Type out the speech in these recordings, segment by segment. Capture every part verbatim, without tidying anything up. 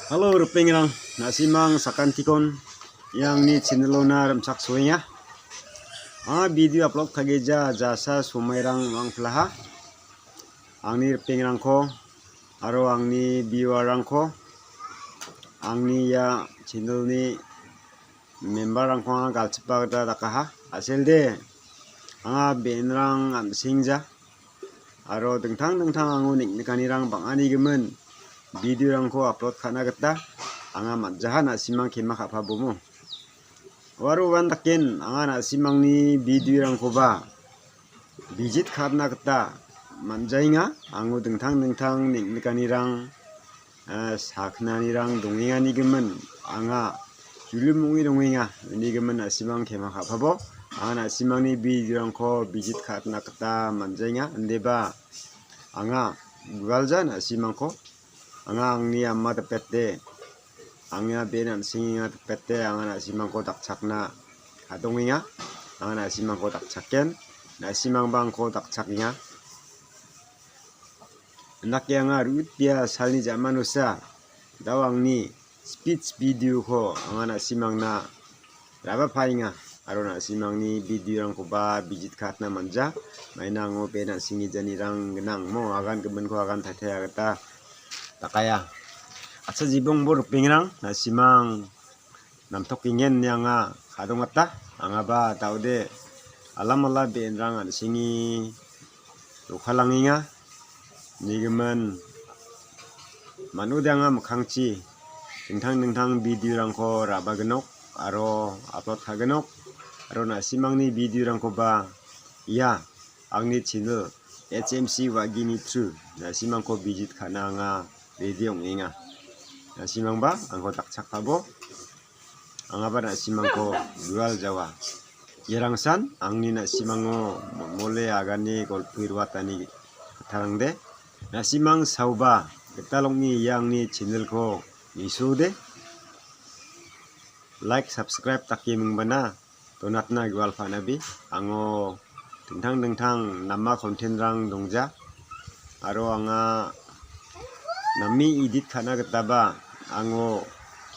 Halo, ripengrang, na·simang sakantikon ia angni channel-ona rimchaksoenga. Anga video upload ka·gija jasa somairang ong·angpilaha. Angni ripengrangko aro angni viewer-rangko, angni ia channel-ni member-rangko anga galchipa gita dakaha. A·selde anga be·enrang an·sengja aro dingtang dingtang ango neng·nikanirang bang·anigimin video-rangko upload ka·na gita anga man·jaha, na·simang kema ka·pabomo. Uaro uan daken anga na·simangni video-rangkoba visit ka·atna gita man·jaenga. Ango dingtang dingtang neng·nikanirang, ah, saknanirang dongenganigimin anga julim ong·e dongenga, unigimin na·simang kema ka·pabo. Anga na·simangni video-rangko visit ka·atna gita man·jaenga, indeba anga gualja na·simangko. Anga angni ama dipete, anga be·en an·sengenga dipete, anga na·simangko dakchakna ka·dongenga. Anga na·simangko dakchaken, na·simangba angko dakchakenga. Indake anga ru·utbea salni ja·manosa dao angni speech video-ko anga na·simangna rabapaenga aro na·simangni video-rangkoba visit ka·atna man·ja. Maina ango be·en an·sengejanirang gnang, mo agan giminko agan taitaia gita dakaia. Atsa jibongbo ripengrang, na·simang namtokengen ine anga ka·dongata. Angaba daode alamala be·enrang an·senge rokalangenga. Nigimin man·ode anga mikkangchi dingtang dingtang video-rangko rabagnok aro upload ka·gnok aro na·simangni video-rangkoba ia angni channel H M C Wagini through na·simangko visit ka·na anga ready ong·enga. Na·simangba angko dakchakpabo, angaba na·simangko gual jawa. Iarangsan angni na·simango mole agane golpoe roatani kattarangde. Na·simang saoba gital ong·e ia angni channel-ko nisuode. Like, subscribe dake mingbana donatna gual panabi. Ango dingtang dingtang nama content-rang dongja. Aro anga name edit ka·na gitaba ango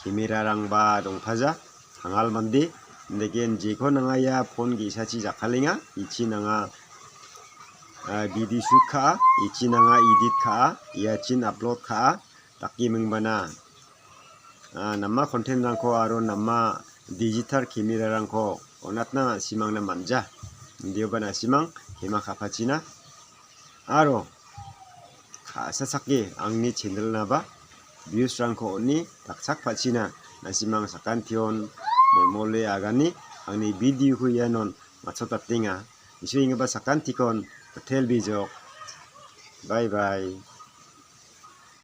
camera-rangba dongpaja. Kangal mande, indeken jeko nanga ia phone ge·sachi jakkalenga. Ichin anga, ah, video shoot ka·a, ichin anga edit ka·a, iachin upload ka·a, dake mingbana. Ah, nama content-rangko aro nama digital camera-rangko on·atna na·simangna man·ja. Indioba na·simang kema ka·pachina. Aro ka·sachake angni channel-naba views-rangko on·e dakchakpachina na·simang sakantion molmole agane angni video-ko ianon matchotatenga. Isu enggipa sakantikon hotel bijok. Bye bye.